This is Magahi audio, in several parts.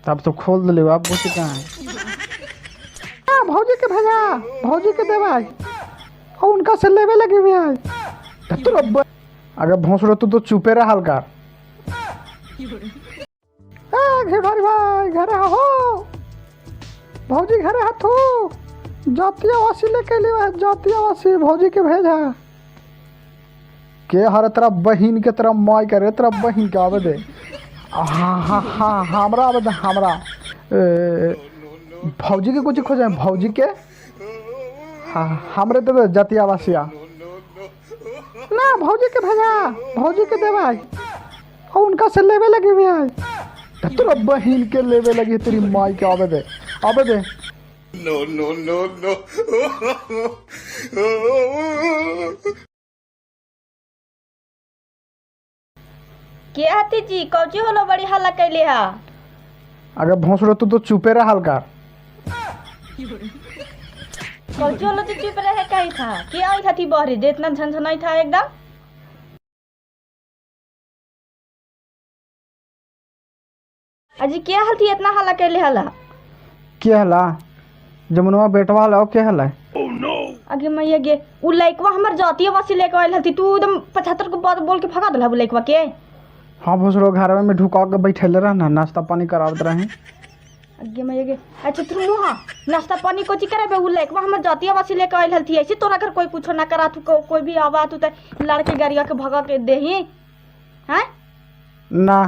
तब तो खोल दिले अब पूछे कहाँ है। भौजी के भेजा, भौजी के देवा और उनका से लेवे लगी हुई है। तो अगर भोसड़ो तू तो चुपे रहा हल्का। घिवारी भाई घरे हो, भौजी घरे हथू, जातीय वासी लेके लिए, जातीय वासी भौजी के भेजा। के हर तेरा बहिन के तेरा माई करे तेरा बहिन के आवे दे। हाँ हाँ हाँ हमरा आवे दे हमरा। भौजी के कुछ खोजे भौजी के। हाँ हमरे दे जातीय वासिया ना, भौजी के भेजा, भौजी के देवा और उनका से लेवे लगी हुई है। तेरा बहिन के लेवे लगी तेरी माई के आवे दे, आवे दे। No no no no. के हती जी कौची होलो बड़ी हल्ला कैले हा? अगर भोसड़ो तू तो चुपे रहा हल्का। कौची होलो तो चुप रहे कही था? के आई था थी बहरी जे इतना झनझनाई था एकदम? अजी के हल थी इतना हल्ला कैले हला? के हला जमुनवा बेटवा हला के हला? अगे मैया गे उ लइकवा हमर जातीय वासी लेके आइल हती, तू एकदम 75 को बात बोल के भगा देला उ लइकवा के। हाँ भोसड़ो घर में ढुका के बैठेले रह ना, नाश्ता पानी करावत रहे। अगे मैया गे अच्छा तू मुहा नाश्ता पानी कोची कराबे? उ लइकवा हमर जातीय वासी लेके आइल हती, ऐसे तोरा घर कोई कुछो ना करा तू, कोई भी आवा तू त लड़के गाड़िया के भगा के देही हैं ना।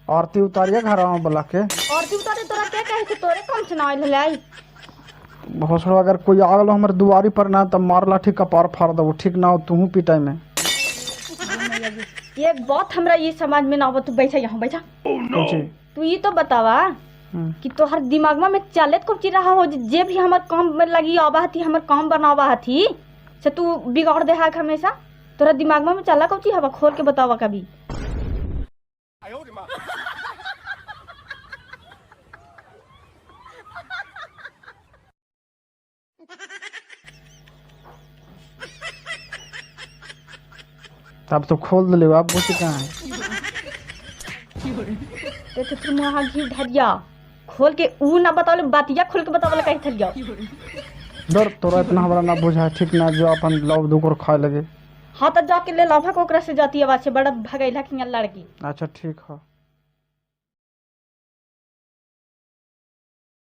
आरती उतारिए घर में बोला के। आरती उतारे तोरा के कहे के तोरे कौन से ना आइल हलै? भोसड़ो अगर कोई आ गलो हमर दुआरी पर ना तब मार लाठी कपार फाड़ देबो, ठीक ना हो तूहू पिटाई में। एक बात हमरा ये समाज में ना आवत, तू बैठा यहाँ बैठा। तू ये तो बतावा कि तोहर दिमागमा में चलत कौन चीज रहा हो जे भी हमर काम में लगी आवा हती, हमर काम बनावा हती से तू बिगाड़ दे हाक हमेशा। तोरा दिमागमा में चला कौन चीज हवा खोल के बतावा कभी। तब तो खोल दिले अब पूछे कहाँ है। ते तो मुहा घी ढरिया खोल के ऊ ना बतावले बातिया खोल के बतावले कहि थलिया। डर तोरा इतना हमरा ना बुझा, ठीक ना जो अपन लव दुकर खाए लगे। हाँ तो जाके ले लाभा को ओकरा से जाती आवाज से बड़ा भगैला खिया लड़की। अच्छा ठीक है।